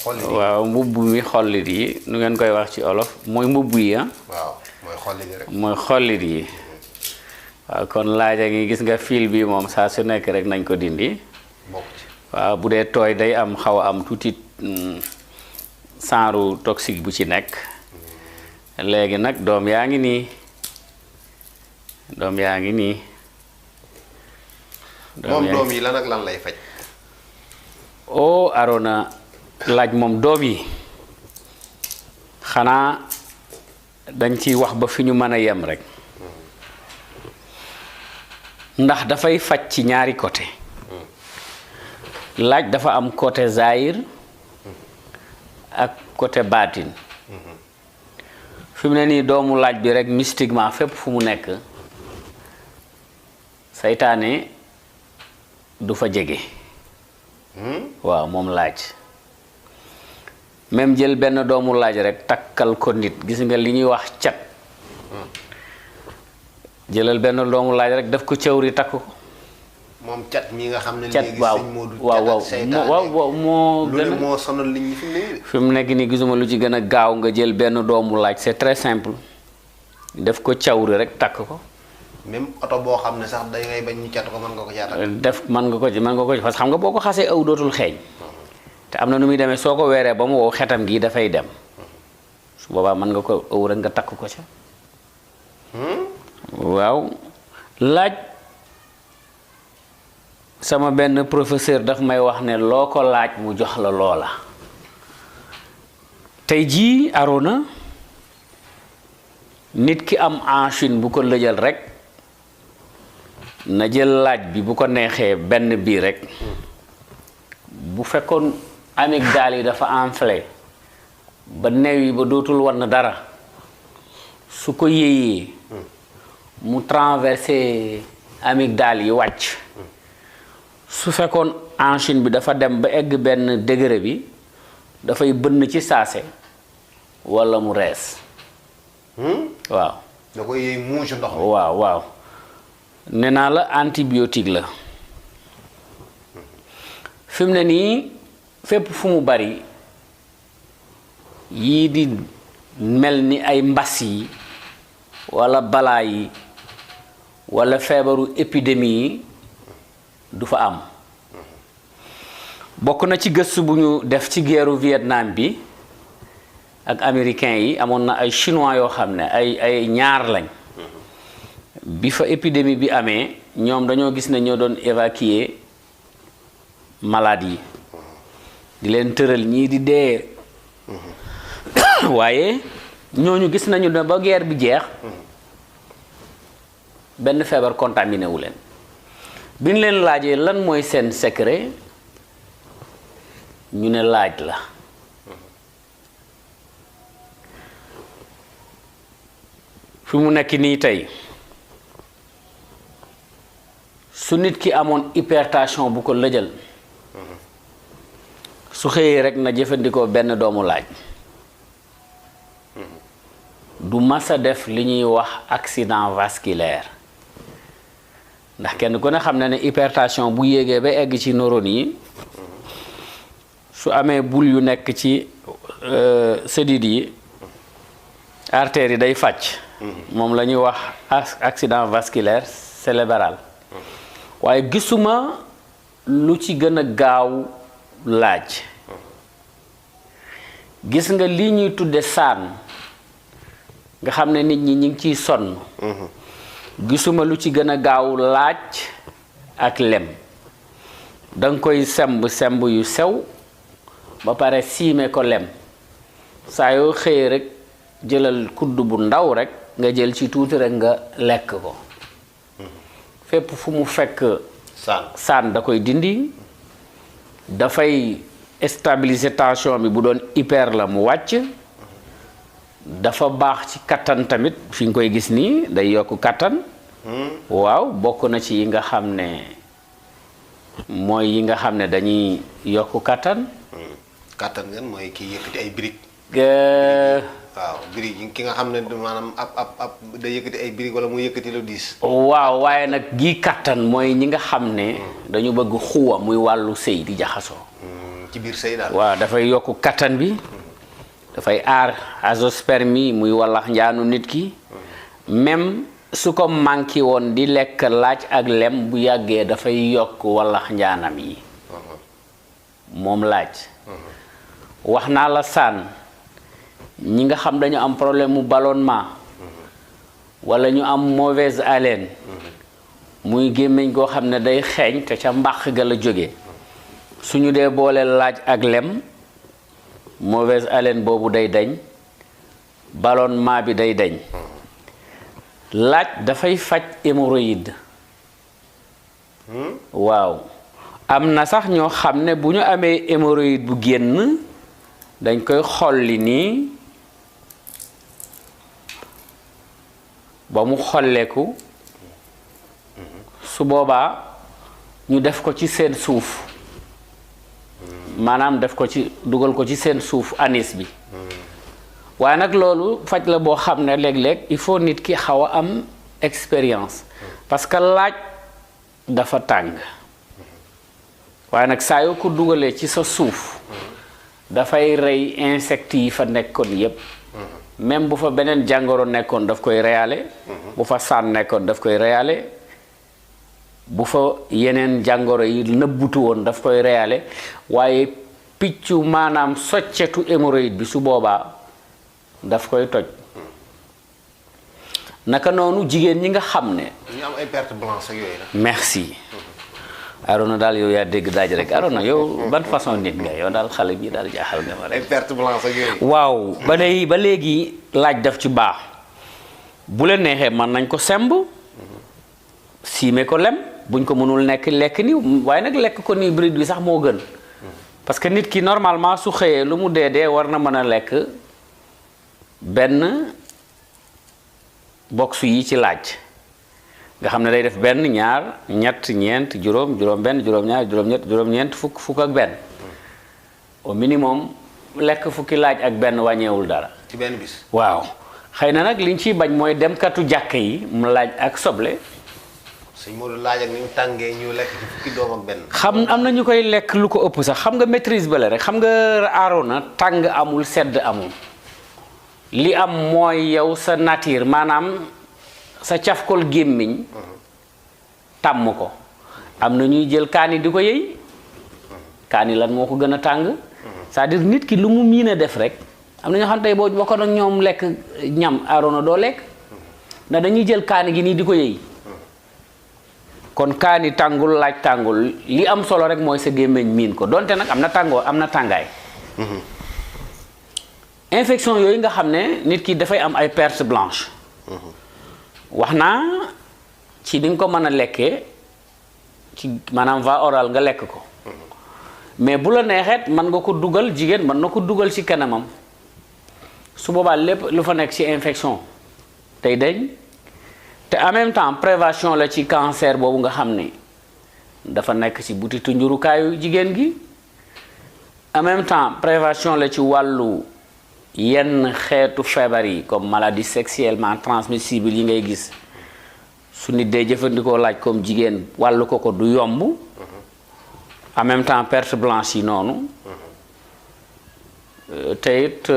xollit yi waaw mbubb mi xollit yi nu ngeen koy wax ci olof mooy mbubb yi waaw mooy xollit yi rek. mooy xollit yi waaw kon laaja ngi gis nga fil bi moom saa su nekk rek nañ ko dindi bokk ci. waaw bu dee tooy day am xaw a am tuuti saaru toxique bu ci nekk léegi nag doom yaa ngi nii doom yaa ngi nii moom doom yi lan ak lan lay faj. o Arona laaj moom doom yi xanaa dañ ciy wax ba fi ñu mën a yem rek ndax dafay faj ci ñaari côté laaj dafa am côté zahir ak côté baatin fi mu ne nii doomu laaj bi rek mystiquement fépp fu mu nekk saytaane du fa jege waaw moom laaj même jël benn doomu laaj rek takkal ko nit gis nga li ñuy wax cat jëlal benn doomu laaj rek def ko cëwri takk ko moom cat mi nga xam ne cat léegi waaw sëñ Modou waaw waaw seytaane waaw moo lu gën ne a moo sonal nit ñi fi mu ne. fi mu nekk nii gisuma lu ci gën a gaaw nga jël benn doomu laaj c'est très simple def ko cawri rek takk ko même oto boo xam ne sax day ngay bañ ñu cat ko mën nga ko caatal. def mën nga ko ci parce que xam nga boo ko xasee aw dootul xeeñ te am na nu muy demee soo ko weeree ba mu wow xetam gi dafay dem su boobaa mën nga ko aw rek nga takk ko ca waaw laaj sama benn professeur daf may wax ne loo ko laaj mu jox la loola tey jii Arona nit ki am angine bu ko lëjal rek na jël laaj bi bu ko neexee benn bii rek bu fekkoon amygdale yi dafa enflé ba new yi ba dootul wan dara su ko yéeyee mu traversé amygdale yi wàcc su fekkoon angine bi dafa dem ba egg benn degré bi dafay bënn ci saase walla mu rees waaw da koy yëy muucu ndox mi. waaw waaw nee naa la antibiotique la fi mu ne nii fépp fu mu bari yii di mel ni ay mbas yi walla balaa yi walla feebaru épidémie yi du fa am bokk na ci gëstu bu ñu def ci guerru Vietnam bi ak américain yi amoon na ay chinois yoo xam ne ay ñaar lañ bi fa épidémie bi amee ñoom dañoo gis ne ñoo doon évacuer malade yi di leen tëral ñii di dee waaye ñooñu gis nañu ne ba guerre bi jeex benn feebar contaminé wu leen bi ñu leen laajee lan mooy seen secret ñu ne laaj la fi mu nekk nii tey su nit ki amoon hypertension bu ko lëjal su xëyee rek na jëfandikoo benn doomu laaj du masa def li ñuy wax accident vasculaire ndax kenn ku ne xam na ne hypertension bu yéegee ba egg ci neurones yi su amee bul yu nekk ci sëdit yi artères yi day fàcc moom la ñuy wax accident vasculaire cérébral waaye gisuma lu ci gën a gaaw laaj gis nga lii ñuy tudde saan nga xam ne nit ñi ngi ciy sonn gisuma lu ci gën a gaaw laaj ak lem danga koy semb yu sew ba pare siime ko lem saa yoo xëyee rek jëlal kudd bu ndaw rek nga jël ci tuuti rek nga lekk ko fépp fu mu fekk saan da koy dindi dafay stabiliser tension bi bu doon hyper la mu wàcc dafa baax ci kattan tamit fi nga koy gis nii day yokk kattan waaw bokk na ci yi nga xam ne mooy yi nga xam ne dañuy yokk kattan kattan ngeen mooy kii yëkkati ay briques waaw briques yi ki nga xam ne maanaam ab da yëkkati ay briques wala mu yëkkati lu diis waaw waaye nag gii kattan mooy ñi nga xam ne dañu bëgg xuwa muy wàllu sëy di jaxasoo ci biir sëy daal. waaw dafay yokk kattan bi. dafay aar azoospermie muy wallax njaanu nit ki. même su ko manqué woon di lekk laaj ak lem bu yàggee dafay yokk wallax njaanam yi. moom laaj. wax naa la saan ñi nga xam dañu am problème mu ballonnement. wala ñu am mauvaise haleine. muy gémmiñ goo xam ne day xeeñ te ca mbàq ga la jóge suñu dee boole laaj ak lem mauvaise haleine boobu day dañ ballonnement bi day dañ laaj dafay faj hémorroïde waaw am na sax ñoo xam ne bu ñu amee hémorroïde bu génn dañ koy xolli nii ba mu xolleeku su boobaa ñu def ko ci seen suuf maanaam def ko ci dugal ko ci seen suuf anis bi waaye nag loolu faj la boo xam ne léeg-léeg il faut nit ki xaw a am expérience parce que laaj dafa tàng waaye nag saa yoo ko dugalee ci sa suuf dafay rey insectes yi fa nekkoon yépp même bu fa beneen jàngoro nekkoon daf koy reyaale bu fa saan nekkoon daf koy reyaale bu fa yeneen jàngoro yi nëbbutu woon daf koy reyaale waaye piccu maanaam soccetu hémorroïde bi su boobaa daf koy toj naka noonu jigéen ñi nga xam ne. ñu am ay perte blanche ak yooyu la. merci. Arona daal yow yaa dégg daaj rek Arona yow ban façon nit nga yow daal xale bi daal jaaxal nga ma rek. ay perte blanche ak yooyu. waaw ba léegi laaj daf ci baax bu leen neexee mën nañ ko semb siime ko lem buñ ko mënul lekk ni waaye nag lekk ko nii bride bi sax moo gën parce que nit ki normalement su xëyee lu mu dee war na mën a lekk benn box yi ci laaj nga xam ne day def benn ñaar ñett ñeent juróom benn juróom ñaar juróom ñett juróom ñeent fukk ak benn au minimum lekk fukki laaj ak benn wàññeewul dara. ci benn bis. waaw xëy na nag liñ ciy bañ mooy demkatu jàkk yi mu laaj ak soble. sëñ Modou laaj ak ni mu tàngee ñu lekk ci fukki doom ak benn. xam am na ñu koy lekk lu ko ëpp sax xam nga maîtrise ba la rek xam nga Arona tàng amul sedd amul li am mooy yow sa nature maanaam sa cafkol gémmiñ tàmm ko am na ñuy jël kaani di ko yëy kaani lan moo ko gën a tàng c'est-à-dire nit ki lu mu miin a def rek am na ñoo xam tey boo bokkoon ak ñoom lekk ñam Arona doo lekk ndax dañuy jël kaani gi nii di ko yëy kon kaani tàngul laaj tàngul li am solo rek mooy sa gémmiñ miin ko donte nag am na tàngoor am na tàngaay infection yooyu nga xam ne nit ki dafay am ay perte blanche wax naa ci ni nga ko mën a lekkee ci maanaam voie orale nga lekk ko mais bu la neexeet mën nga ko dugal jigéen mën na ko dugal ci kanamam su boobaa lépp lu fa nekk ci infection tey dañ te en même temps prévention la ci cancer boobu nga xam ne dafa nekk ci butitu njurukaayu jigéen gi en même temps prévention la ci wàllu yenn xeetu feebar yi comme maladie sexuellement transmissible yi ngay gis su nit dee jëfandikoo laaj comme jigéen wàllu ko du yomb en même temps perte blanche yi noonu te it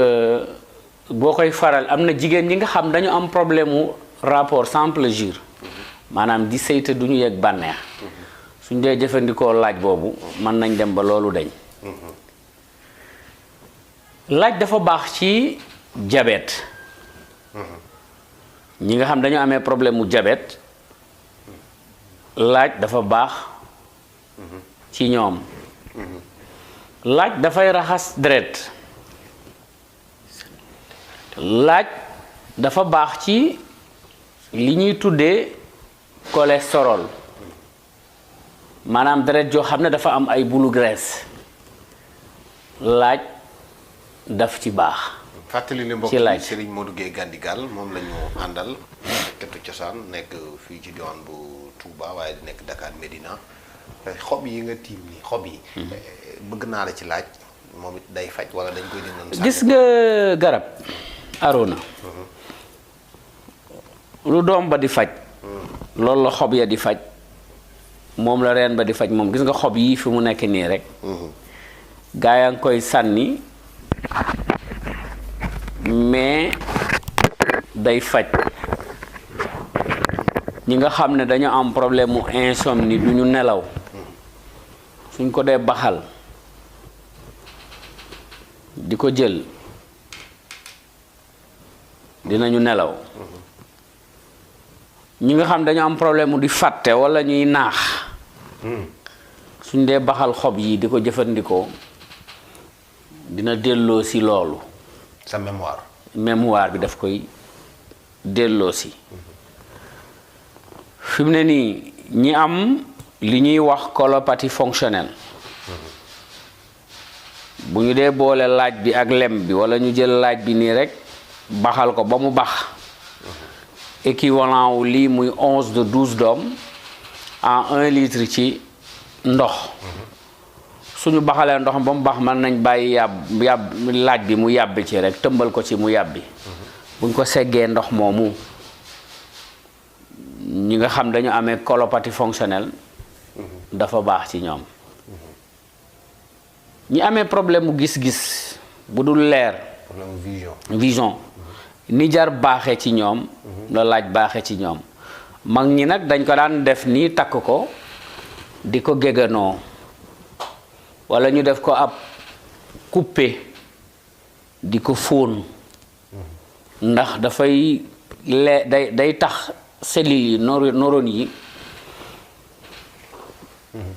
boo koy faral am na jigéen ñi nga xam dañu am problème mu rapport sans plaisir maanaam di sëy te du ñu yegg bànneex suñ dee jëfandikoo laaj boobu mën nañ dem ba loolu dañ laaj dafa baax ci diabète ñi nga xam dañu amee problème mu diabète laaj dafa baax ci ñoom laaj dafay raxas deret laaj dafa baax ci li ñuy tuddee cholestérol maanaam deret joo xam ne dafa am ay bulu graisse laaj daf ci baax. fàttali ne mbokk yi Serigne Modou Gueye Gandigal moom la ñu àndal ketu cosaan nekk fii ci diwaan bu Touba waaye di nekk Dakar Medina xob yi nga tiim nii xob yi. bëgg naa la ci laaj moom it day faj wala dañ koy dindi. gis nga garab Arona lu doom ba di faj. loolu la xob ya di faj moom la reen ba di faj moom gis nga xob yii fi mu nekk nii rek. gaa yaa ngi koy sànni mais day faj ñi nga xam ne dañu am problème mu insomnie du ñu nelaw suñ ko dee baxal di ko jël dinañu nelaw ñi nga xam dañu am problème mu di fàtte walla ñuy naax suñ dee baxal xob yi di ko jëfandikoo dina delloo si loolu sa mémoire bi daf koy delloo si fi mu ne nii ñi am li ñuy wax colopathie fonctionnelle bu ñu dee boole laaj bi ak lem bi walla ñu jël laaj bi nii rekk baxal ko ba mu bax équivalent wu lii muy 11 de 12 doom en 1 litre ci ndox suñu baxalee ndox ba mu bax mën nañ bàyyi yàbb laaj bi mu yàbbi ci rekk tëmbal ko ci mu yàbbi buñ ko seggee ndox moomu ñi nga xam dañu amee colopathie fonctionnelle dafa baax ci ñoom ñi amee problème mu gis-gis bu dul leer vision ni jar baaxee ci ñoom la laaj baaxee ci ñoom mag ñi nag dañ ko daan def nii takk ko di ko géganoo walla ñu def ko ab coupé di ko fóon ndax dafay day tax cellules yi neurones yi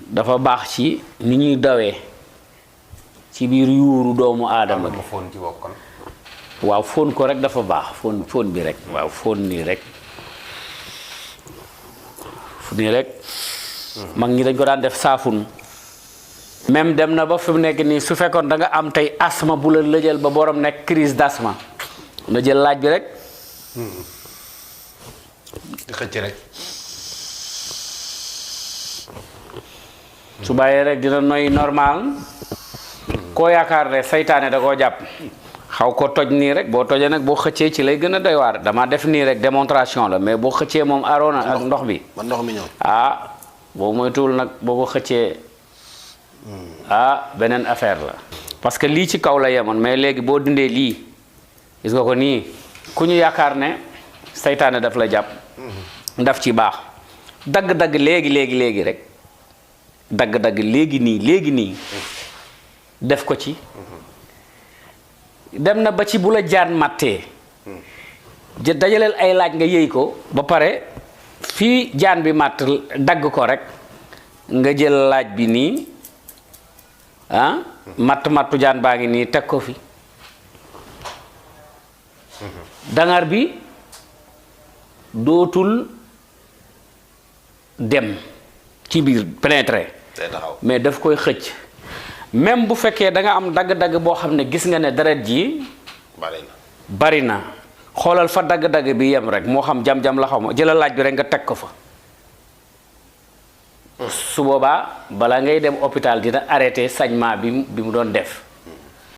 dafa baax ci ni ñuy dawee ci biir yuuru doomu aadama bi waaw fóon ko rek dafa baax fóon bi rek waaw fóon nii rek mag ñi dañ ko daan def saafun même dem na ba fi mu nekk nii su fekkoon da nga am tey asthme bu la lëjal ba borom nekk crise d'asthme na jël laaj bi rek di xëcc rek su bàyyee rek dina noy normal koo yaakaar ne saytaane da koo jàpp xaw ko toj nii rek boo tojee nag boo xëccee ci lay gën a doy waar dama def nii rek démonstration la mais boo xëccee moom aroona ak ndox bi ba ndox mi ñëw boo moytuwul nag boo ko xëccee beneen affaire la parce que lii ci kaw la yemoon mais léegi boo dindee lii gis nga ko nii ku ñu yaakaar ne saytaane daf la jàpp daf ci baax dagg-dagg léegi rek dagg-dagg léegi nii def ko ci dem na ba ci bu la jaan màttee dajaleel ay laaj nga yëy ko ba pare fii jaan bi màtt dagg ko rek nga jël laaj bi nii mattu jaan baa ngi nii teg ko fi dangar bi dootul dem ci biir pénétrer mais daf koy xëcc même bu fekkee da nga am dagg-dagg boo xam ne gis nga ne deret ji bari na xoolal fa dagg-dagg bi yem rek moo xam jam-jam la xaw ma jëlal laaj bi rek nga teg ko fa su boobaa bala ngay dem hôpital dina arrêté saignement bi mu doon def